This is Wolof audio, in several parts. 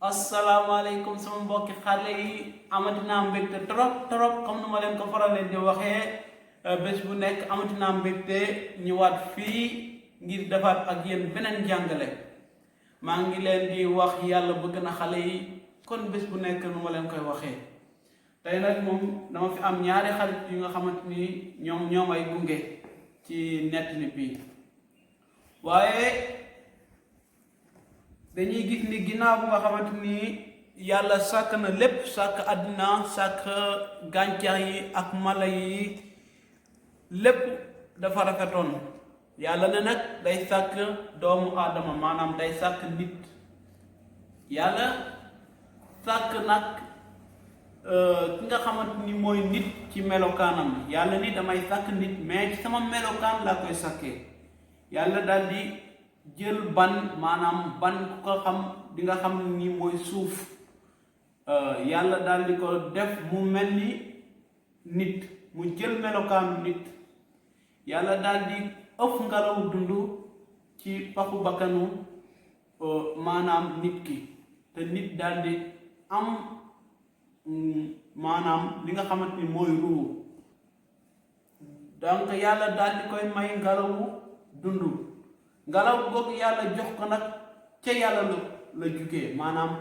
asalaamaaleykum sama mbokki xale yi amati naa mbégte trop comme nu ma leen ko faralee di waxee bés bu nekk amati naa mbégte ñëwaat fii ngir defaat ak yéen beneen jàngale maa ngi leen di wax yàlla bëgg na xale yi kon bés bu nekk nu ma leen koy waxee tey nag moom dama fi am ñaari xarit yu nga xamante ni ñoom ay gunge ci nettali bi waaye dañuy gis ni ginnaaw bu nga xamante ni yàlla sàkk na lépp sàkk àddina sàkk gàncax yi ak mala yi lépp dafa rafetoon yàlla ne nag day sàkk doomu aadama maanaam day sàkk nit yàlla sàkk nag ki nga xamante ni mooy nit ci melokaanam yàlla ni damay sàkk nit mais ci sama melokaan laa koy sàkkee yàlla daal di jël ban maanaam ban ku ko xam di nga xam ni mooy suuf yàlla daal di ko def mu mel ni nit mu jël melokaanu nit yàlla daal di ëpp ngelaw dund ci paxu bakkanu maanaam nit ki te nit daal di am maanaam li nga xamante ni mooy ruu donc yàlla daal di koy may ngelawu dund ngelaw googu yàlla jox ko nag ca yàlla la jugee maanaam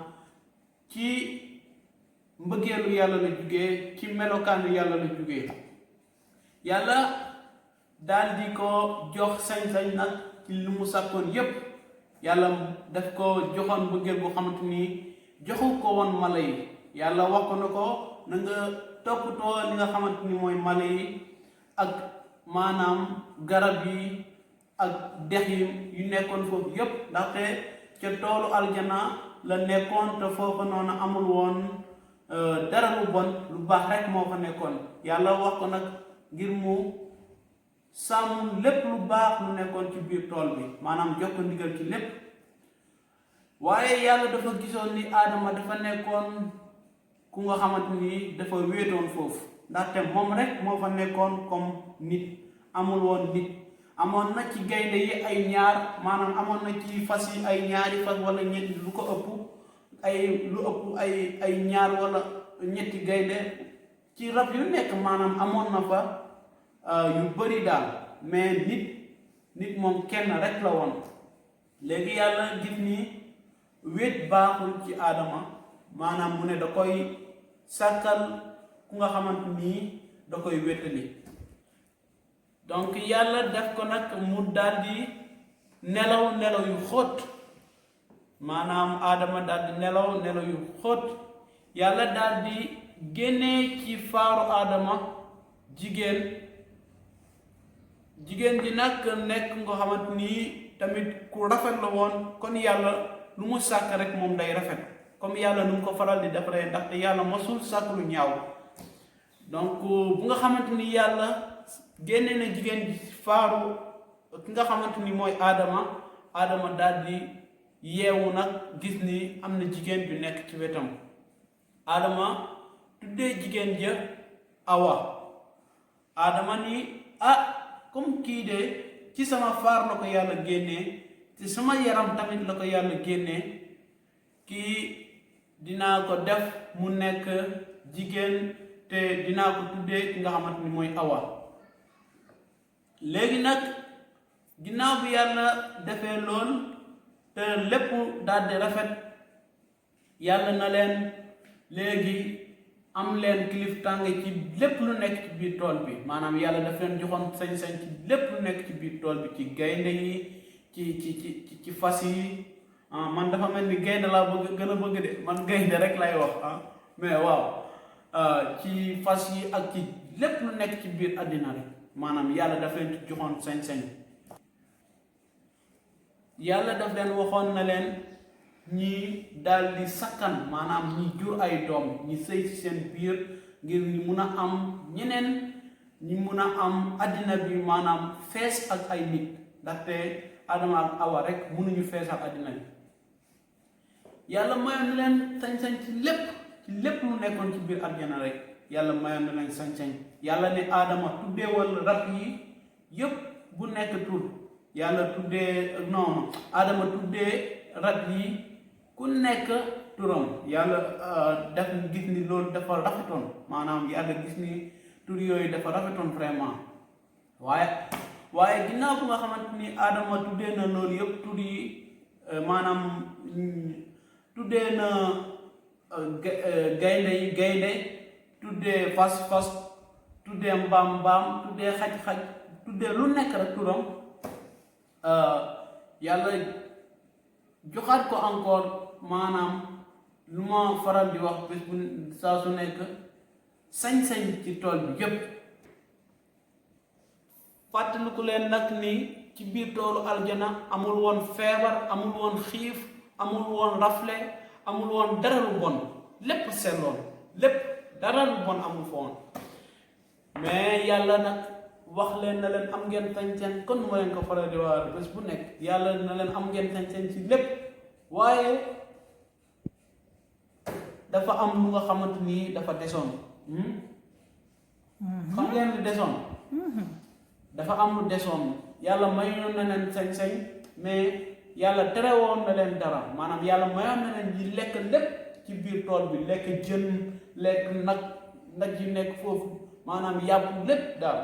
ci mbëggeelu yàlla la jugee ci melokaanu yàlla la jugee yàlla daal di ko jox sañ-sañ nag ci li mu sàkkoon yépp yàlla daf ko joxoon mbëggeel bu xamante ni joxu ko woon mala yi yàlla wax ko na ko na nga toppatoo li nga xamante ni mooy mala yi ak maanaam garab yi ak dex yi yu nekkoon foofu yépp ndaxte ca toolu aljana la nekkoon te foofu noonu amul woon dara lu bon lu baax rek moo fa nekkoon yàlla wax ko nag ngir mu sàmm lépp lu baax lu nekkoon ci biir tool bi maanaam jox ko ndigal ci lépp waaye yàlla dafa gisoon ni aadama dafa nekkoon ku nga xamante ni dafa wéetoon foofu ndaxte moom rek moo fa nekkoon comme nit amul woon nit amoon na ci gaynde yi ay ñaar maanaam amoon na ci fas yi ay ñaari fas wala ñetti lu ko ëpp ay ñaar wala ñetti gaynde ci rab yu nekk maanaam amoon na fa yu bari daal mais nit moom kenn rek la woon léegi yàlla gis ni wéet baaxul ci aadama maanaam mu ne da koy sàkkal ku nga xamante nii da koy wéttali donc yàlla def ko nag mu daldi nelaw yu xóot maanaam aadama daldi nelaw yu xóot yàlla daldi génnee ci faaru aadama jigéen ji nag nekk nga xamante nii tamit ku rafet la woon kon yàlla lu mu sàkk rek moom day rafet comme yàlla nu mu ko faral di defaree ndaxte yàlla mosul sàkk lu ñaaw donc bu nga xamante ni yàlla génne na jigéen ji faaru ki nga xamante ni mooy aadama daal di yeewu nag gis ni am na jigéen bi nekk ci wetam aadama tuddee jigéen ja awa aadama ni comme kii de ci sama faar la ko yàlla génnee ci sama yaram tamit la ko yàlla génnee kii dinaa ko def mu nekk jigéen te dinaa ko tuddee ki nga xamante ni mooy awa léegi nag ginnaaw bi yàlla defee lool te lépp daldi rafet yàlla na leen léegi am leen kiliftaange ci lépp lu nekk ci biir tool bi maanaam yàlla daf leen joxoon sañ-sañ ci lépp lu nekk ci biir tool bi ci gaynde yi ci fas yi man dafa mel ni gaynde laa gën a bëgg de man gaynde rek lay wax mais waaw ci fas yi ak ci lépp lu nekk ci biir àddina rek maanaam yàlla daf leen joxoon sañ-sañ yàlla daf leen waxoon na leen ñi daldi sakkan maanaam ñi jur ay doom ñi sëy ci seen biir ngir ñi mun a am ñeneen ñi mun a am àddina bi maanaam fees ak ay nit ndaxte Adama ak Awa rek mënuñu fees ak àddina bi yàlla mayoon na leen sañ-sañ ci lépp lu nekkoon ci biir àddina rek yàlla mayoon na leen sañ-sañ yàlla ne Adama tuddeewal rab yi yépp bu nekk tur yàlla tuddee Adama tuddee rab yi ku nekk turam yàlla def gis ni loolu dafa rafetoon maanaam yàlla gis ni tur yooyu dafa rafetoon vraiment waaye ginnaaw bu nga xamante ni Adama tuddee na loolu yëpp tur yi maanaam tuddee na gaynde tuddee fas tuddee mbaam tuddee xaj tuddee lu nekk rek turam yàlla joxaat ko encore maanaam lu ma faral di wax bés bu saa su nekk sañ-sañ ci tool bi yépp fàttaliku leen nag ni ci biir toolu aljana amul woon feebar amul woon xiif amul woon rafle amul woon dara lu bon lépp selloon lépp dara lu bon amul fa woon mais yàlla nag wax leen na leen am ngeen sañ-sañ kon nu ma leen ko faral di wax bés bu nekk yàlla na leen am ngeen sañ-sañ ci lépp waaye dafa am lu nga xamante ni dafa desoon xam ngeen lu desoon dafa am lu desoon yàlla mayoon na leen sañ-sañ mais yàlla terewoon na leen dara maanaam yàlla mayoon na leen di lekk lépp ci biir tool bi lekk jën lekk nag yi nekk foofu maanaam yàpp lépp daal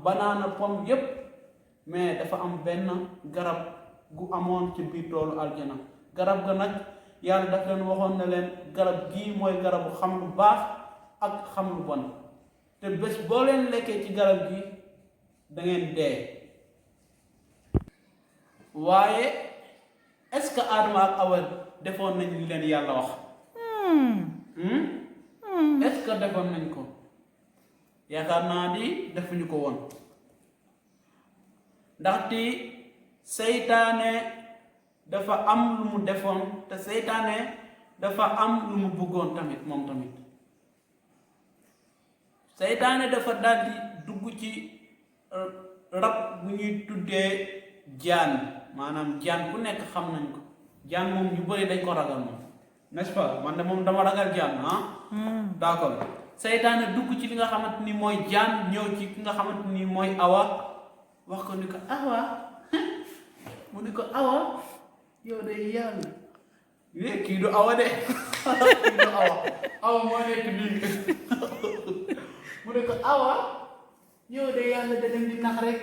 banaana pomme yépp mais dafa am benn garab gu amoon ci biir toolu aljana garab ga nag yàlla daf leen waxoon na leen garab gii mooy garabu xam lu baax ak xam lu bon te bés boo leen lekkee ci garab gi da ngeen dee waaye est-ce que Adama ak Awa defoon nañ li leen yàlla wax est-ce que defoon nañ ko yaakaar naa di defuñu ko woon ndaxte seytaane dafa am lu mu defoon te seytaane dafa am lu mu bëggoon tamit moom tamit seytaane dafa daldi dugg ci rab bu ñuy tuddee jaan maanaam jaan ku nekk xam nañ ko jaan moom ñu bëri dañ ko ragal moom n'est-ce pas man de moom dama ragal jaan d'accord seytaane dugg ci li nga xamante ni mooy jaan ñëw ci ki nga xamante ni mooy Awa wax ko ni ko Awa mu ni ko Awa yow de yàlla kii du Awa de kii du Awa moo nekk nii mu ne ko Awa yow de yàlla da leen di nax rek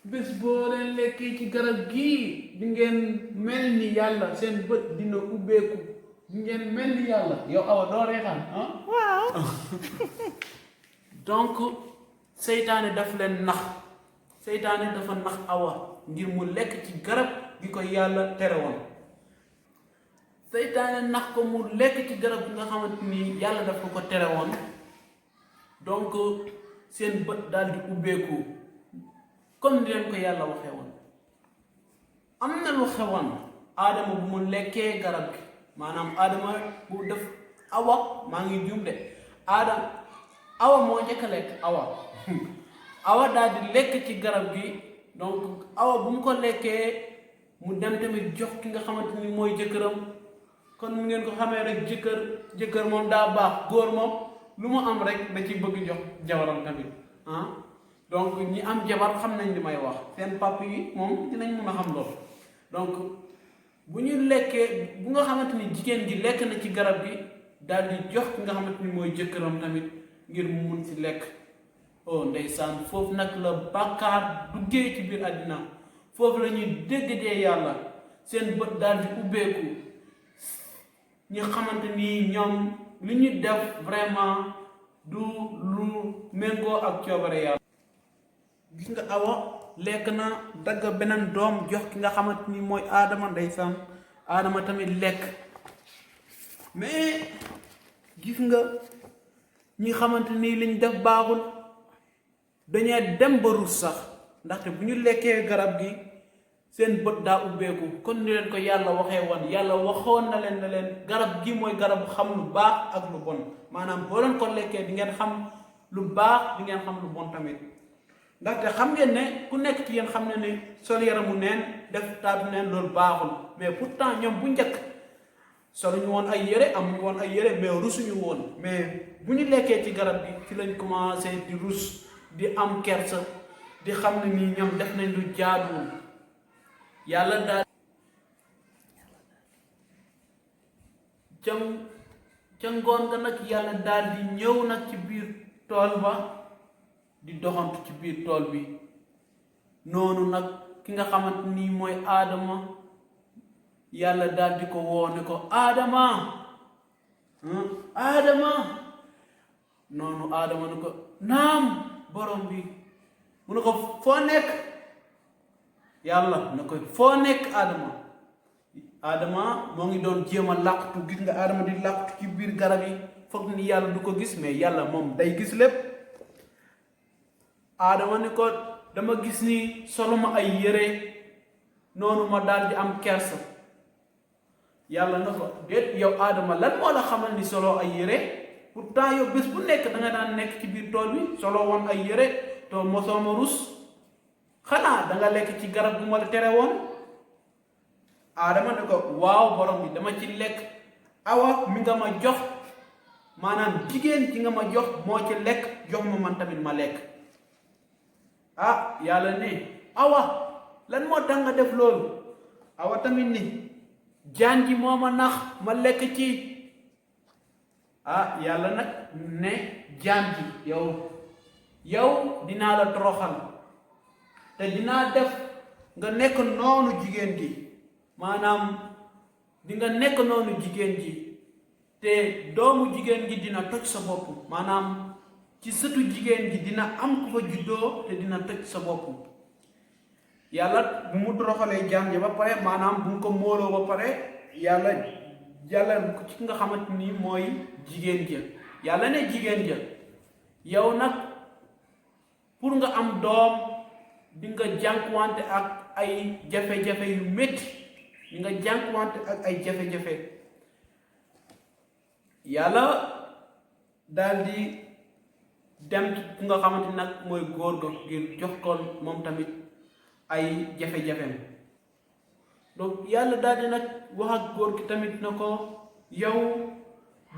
bés boo leen lekkee ci garab gii di ngeen mel ni yàlla seen bët dina ubbeeku di ngeen mel ni yàlla yow Awa doo reetaan waaw donc seytaane daf leen nax seytaane dafa nax Awa ngir mu lekk ci garab gi ko yàlla tere woon seytaane nax ko mu lekk ci garab gi nga xamante ni yàlla daf ko tere woon donc seen bët daal di ubbeeku comme ni leen ko yàlla waxee woon am na lu xewoon Adama bu mu lekkee garab gi maanaam Adama bu def Awa maa ngi juum de Awa moo njëkk a lekk Awa daal di lekk ci garab gi donc Awa bu mu ko lekkee mu dem tamit jox ki nga xamante ni mooy jëkkëram kon mu ngeen ko xamee rek jëkkër moom daa baax góor moom lu mu am rek da ci bëgg jox jabaram tamit donc ñi am jabar xam nañ li may wax seen papa yi moom dinañ mën a xam loolu donc bu ñu lekkee bu nga xamante ni jigéen ji lekk na ci garab gi daal di jox ki nga xamante ni mooy jëkkëram tamit ngir mu mun si lekk ndeysaan foofu nag la bàkkaar duggee ci biir àddina foofu la ñuy déggee yàlla seen bët daal di ubbeeku ñi xamante ni ñoom li ñu def vraiment du lu méngoo ak coobare yàlla gis nga Awa lekk na dagg beneen doom jox ki nga xamante ni mooy Adama ndeysaan Adama tamit lekk mais gis nga ñi xamante ni liñ def baaxul dañuy dem ba rus sax ndaxte bu ñu lekkee garab gi seen bët daa ubbeeku kon ni leen ko yàlla waxee woon yàlla waxoon na leen garab gi mooy garabu xam lu baax ak lu bon maanaam boo leen ko lekkee di ngeen xam lu baax di ngeen xam lu bon tamit ndaxte xam ngeen ne ku nekk ci yéen xam ne ni sol yaramu neen def taatu neen loolu baaxul mais pourtant ñoom bu njëkk soluñu woon ay yére amuñu woon ay yére mais rusuñu woon mais bu ñu lekkee ci garab gi ci lañ commencé di rus di am kersa di xam ne nii ñoom def nañ lu jaaduwul yàlla daal ca ca ngoon nga nag yàlla daal di ñëw nag ci biir tool ba di doxantu ci biir tool bi noonu nag ki nga xamante ni mooy Aadama yàlla daal di ko woo ne ko Aadama Aadama noonu Aadama ne ko naam borom bi mu ne ko foo nekk yàlla ne ko foo nekk Aadama moo ngi doon jéem a làqatu gis nga Aadama di làqatu ci biir garab yi foog ni yàlla du ko gis mais yàlla moom day gis lépp Aadama ne ko dama gis ni solo ma ay yére noonu ma daal di am kersa yàlla na ko déet yow Aadama lan moo la xamal ni solo ay yére pourtant yow bés bu nekk da nga daan nekk ci biir tool bi solo woon ay yére te mosoo ma rus xanaa da nga lekk ci garab bu ma la tere woon Aadama ne ko waaw borom bi dama ci lekk awa mi nga ma jox maanaam jigéen ci nga ma jox moo ci lekk jox ma man tamit ma lekk yàlla ne awa lan moo tax nga def loolu awa tamit ni jaan ji moo ma nax ma lekk ci yàlla nag ne jaan ji yow dinaa la toroxal te dinaa def nga nekk noonu jigéen gi maanaam di nga nekk noonu jigéen ji te doomu jigéen gi dina toj sa bopp maanaam ci sëtu jigéen gi dina am ku fa juddoo te dina toj sa bopp yàlla bu mu toroxalee jaam ji ba pare maanaam bu mu ko móoloo ba pare yàlla ci nga xamante ni mooy jigéen ja yàlla ne jigéen ja yow nag pour nga am doom di nga jànkuwante ak ay jafe-jafe yu métti di nga jànkuwante ak ay jafe-jafe yàlla daal di dem ku nga xamante nag mooy góor ga ngir jox ko moom tamit ay jafe-jafem donc yàlla daal di nag wax ak góor gi tamit na ko yow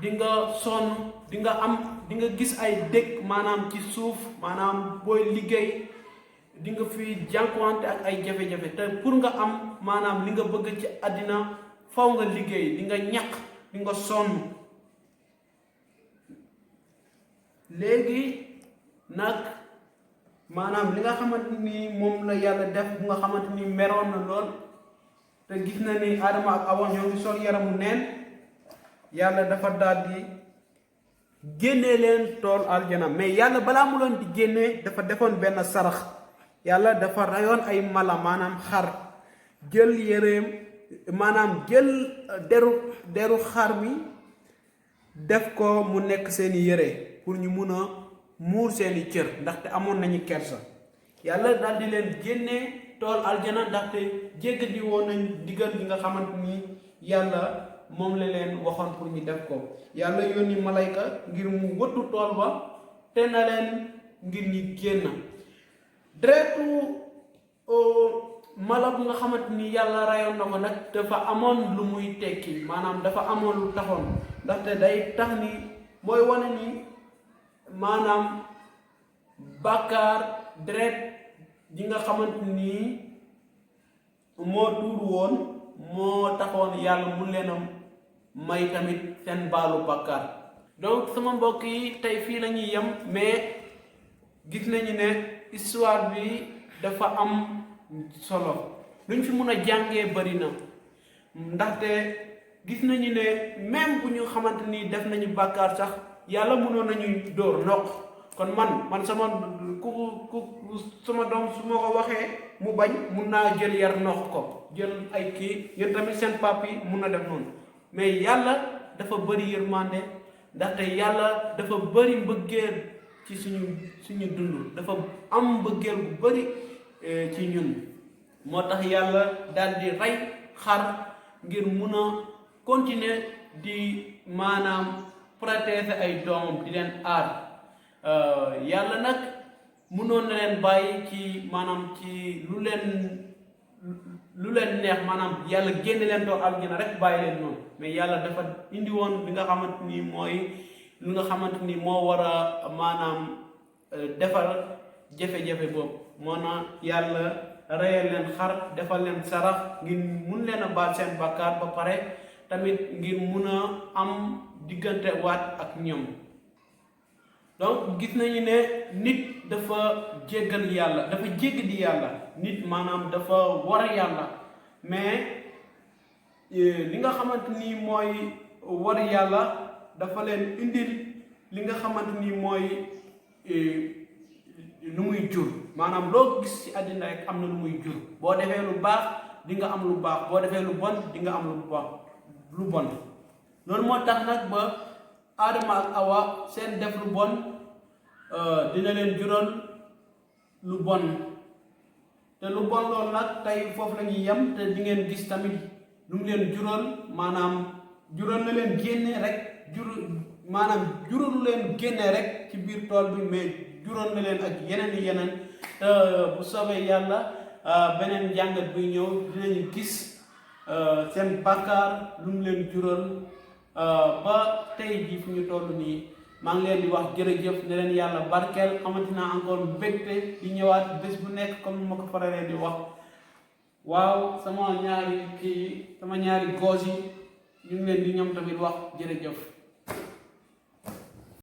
di nga sonn di nga gis ay dëkk maanaam ci suuf maanaam booy liggéey di nga fi jànkuwante ak ay jafe-jafe te pour nga am maanaam li nga bëgg ci àddina faw nga liggéey di nga ñaq di nga sonn léegi nag maanaam li nga xamante ni moom la yàlla def bu nga xamante ni meroon na lool te gis na ni Adama ak Awa ñoo ngi sol yaramu neen yàlla dafa daal di génnee leen tool aljana mais yàlla balaa mu leen di génnee dafa defoon benn sarax yàlla dafa rayoon ay mala maanaam xar jël yéreem maanaam jël deru xar mi def ko mu nekk seeni yére pour ñu mun a muur seeni cër ndaxte amoon nañu kersa yàlla daal di leen génnee tool aljana ndaxte jégg di woon nañ digal li nga xamante ni yàlla moom la leen waxoon pour ñu def ko yàlla yónni malayka ngir mu wëttu tool ba te na leen ngir ñi génn deretu mala bu nga xamante ni yàlla rayoon na ko nag dafa amoon lu muy tekki maanaam dafa amoon lu taxoon ndaxte day tax ni mooy wane ni maanaam bàkkaar deret ji nga xamante ni moo tuur woon moo taxoon yàlla mun leen a may tamit seen baalu bàkkaar donc sama mbokk yi tey fii la ñuy yem mais gis nañu ne histoire bi dafa am solo luñ fi mun a jàngee bari na ndaxte gis nañu ne même bu ñu xamante ni def nañu bàkkaar sax yàlla mënoon nañu dóor ndox kon man sama sama doom su ma ko waxee mu bañ mun naa jël yar nox ko jël ay kii yéen tamit seen papa yi mun na def noonu mais yàlla dafa bëri yërmande ndaxte yàlla dafa bëri mbëggeel ci suñu dund dafa am mbëggeel bu bëri ci ñun moo tax yàlla daal di rey xar ngir mun a continuer di maanaam protéger ay doomam di leen aar yàlla nag mënoon na leen bàyyi ci maanaam ci lu leen neex maanaam yàlla génne leen doo aljana rek bàyyi leen noonu mais yàlla dafa indi woon li nga xamante ni mooy lu nga xamante ni moo war a maanaam defar jafe-jafe boobu moo na yàlla reyal leen xar defal leen sarax ngir mun leen a baal seen bàkkaar ba pare tamit ngir mun a am diggante waat ak ñoom. Donc gis nañu ne nit dafa jéggal yàlla, dafa jégg di yàlla, nit maanaam dafa war yàlla, mais li nga xamante ni mooy war yàlla dafa leen indil li nga xamante ni mooy lu muy jur. Maanaam loo gis ci àddina rek am na lu muy jur. Boo defee lu baax di nga am lu baax, boo defee lu bon di nga am lu bon. Loolu moo tax nag ba Adama ak Awa seen def lu bon dina leen jural lu bon, te lu bon loolu nag tey foofu la ñuy yem. te di ngeen gis tamit lu mu leen jural, maanaam jural na leen génne rek juralu leen génne rek ci biir tool bi, mais jural na leen ak yeneen bu soobee yàlla beneen jàngat buy ñëw dinañu gis seen bàkkaar lu mu leen jural ba tey jii fu ñu toll nii. maa ngi leen di wax jërëjëf, ne leen yàlla barkeel. xamante naa encore mbégte di ñëwaat bés bu nekk comme ni ma ko faralee di wax. waaw sama ñaari goos yi ñu ngi leen di ñoom tamit wax jërëjëf.